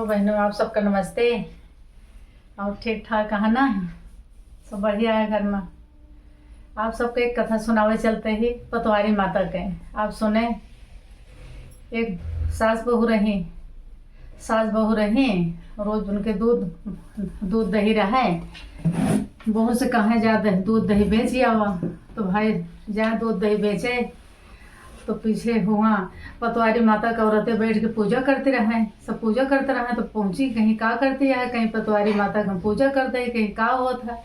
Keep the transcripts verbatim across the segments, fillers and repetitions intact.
बहनों, आप सबका नमस्ते। और ठीक ठाक है ना? सब बढ़िया है घर में। आप सबके एक कथा सुनावे चलते ही पतवारी माता के। आप सुने, एक सास बहू रही, सास बहू रही, रोज उनके दूध, दूध दही रहे। बहू से कहे, "जा दे, दूध दही बेच आवा।" तो भाई जा दूध दही बेचे। तो पीछे हुआ पतवारी माता के औरतें बैठ के पूजा करते रहे, सब पूजा करते रहे। तो पहुँची, कहीं का करती है, कहीं पतवारी माता के पूजा कर दे, कहीं का होत है,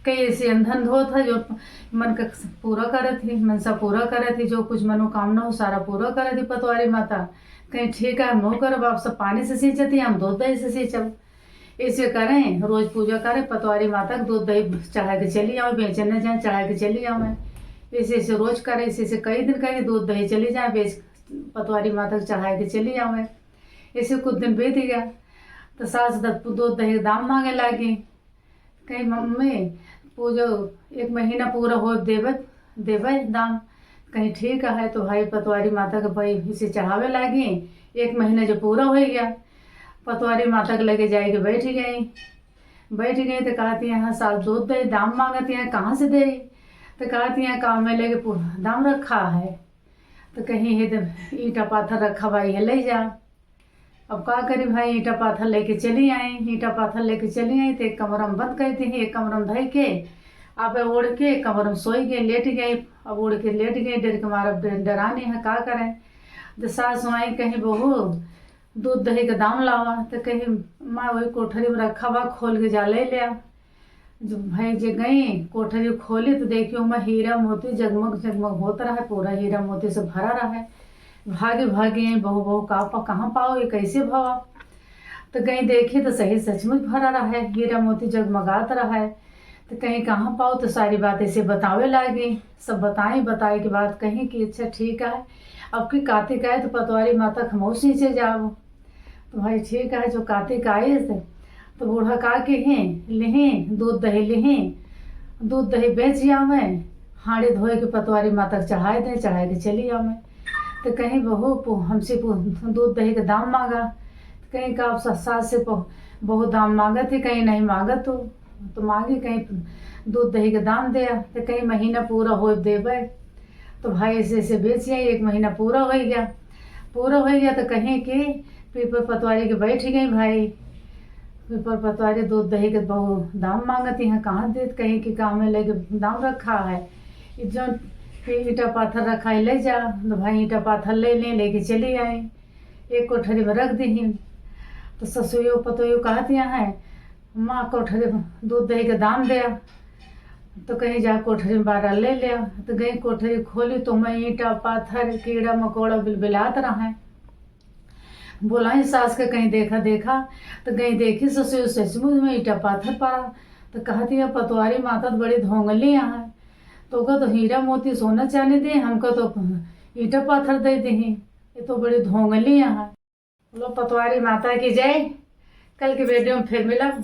कहीं ऐसे अंधन होत है जो मन का पूरा करत ही, मनसा पूरा करत ही, जो कुछ मनोकामना हो सारा पूरा करत ही पतवारी माता। कहीं ठीक है, हम करब, आप सब पानी से सींचत ही, हम दूध दही से सींचब। ऐसे करें, रोज पूजा करें, पतवारी माता के दूध दही चढ़ा के चली आवे, बेचे न जाए, चढ़ा के चली आवे। ऐसे ऐसे रोज करें, ऐसे ऐसे कई दिन करें, दूध दही चली जाए, बेच पतवारी माता के चढ़ा के चली आवे। ऐसे कुछ दिन बीत गया, तो सास द-, दूध दही के दाम मांगे लागी। कहीं, "मम्मी, पूजो, एक महीना पूरा हो देवे, देवे दाम।" कहीं, "ठीक है।" तो भाई पतवारी माता के भाई इसे चढ़ावे लागी। एक महीना जो पूरा हो गया, पतवारी माता के लगे जाए के बैठ गई। बैठ गई तो कहती, "यहाँ सास दूध दे, दाम मांगत, यहाँ कहाँ से दे?" तो कहती, "यहाँ काम में लेके पू-, दाम रखा है।" तो कहीं, "हे तो ईंटा पाथर रखा बा, ये ले जा।" अब का करी भाई, ईंटा पाथर लेके चली आई, ईंटा पाथर लेके चली आई तो एक कमरा में बंद कर दी, एक कमरा में धई के आप ओढ़ के एक कमरा में सोई गई, लेट गई। अब ओढ़ के लेट गई, डर के मारा डरानी है, का करें। तो सास आई, कहीं, "बहू, दूध दही का दाम लावा।" तो कहीं, "माँ, वही कोठरी में रखा बा, खोल के जा ले ले।" जो भाई जे गई कोठरी खोली तो देखी ओमा हीरा मोती जगमग जगमग होत रहे, पूरा हीरा मोती से भरा रहे। भागी भागी आई, "बहू, बहू, का पा-, कहाँ पाओ, ये कैसे भवा?" तो गई देखी तो सही सचमुच भरा रहे, हीरा मोती जगमगात रहे। तो कहीं, "कहाँ पाओ?" तो सारी बात ऐसे बतावे लागी। सब बताई, बताए के बाद कहीं कि, "अच्छा ठीक है, अब की कातिक आए तो पतवारी माता खमऊ सींचे जाओ।" तो भाई ठीक है, जो कातिक आइस तो बूढ़ा का किही, लिही दूध दही, लिही दूध दही बेच आवे, हांडी धोए के पतवारी माता के चढ़ाए दे, चढ़ाए के चली आवे। तो कहीं, "बहू, पु-, हमसे पु-, दूध दही के दाम मांगा।" तो कहीं का, "अब सा-, सास से पु-, बहू दाम मांगत ही, कहीं नहीं मांगत तू, तो मांगी कहीं दूध दही के दाम दे।" तो कहीं, "महीना पूरा हो देवे।" तो भाई ऐसे ऐसे बेच आई, एक महीना पूरा हो गया। पूरा हो गया तो कहीं कि पीपर पतवारी के बैठ गई भाई। पीपर पतवारी दूध दही के बहू दाम मांगत ही, कहाँ देत, कहीं कि काम में लेके दाम रखा है, ई जौन ईंटा पाथर रखा है, ले जा। तो भाई ईंटा पाथर ले लें, लेके चली आई, एक कोठरी में रख दी। तो ससुइयो पतोइयो कहत ही, "माँ, कोठरी में दूध दही के दाम दे।" तो कहीं, "जा कोठरी में बारा ले ले।" तो गई कोठरी खोली तो मैं ईंटा पाथर कीड़ा मकोड़ा बिलबिलात रहे। बोलाई सास के, कहीं, "देखा, देखा।" तो गई देखी ससुर सचमुच में ईंटा पाथर पड़ा। तो कहती है, "पतवारी माता तो बड़ी धोंगली है, तो ओका तो हीरा मोती सोना चांदी दे, हमका तो ईंटा पाथर दे दी, ये तो बड़ी धोंगली है।" बोलो पतवारी माता की जय। कल के वीडियो में फिर मिलब।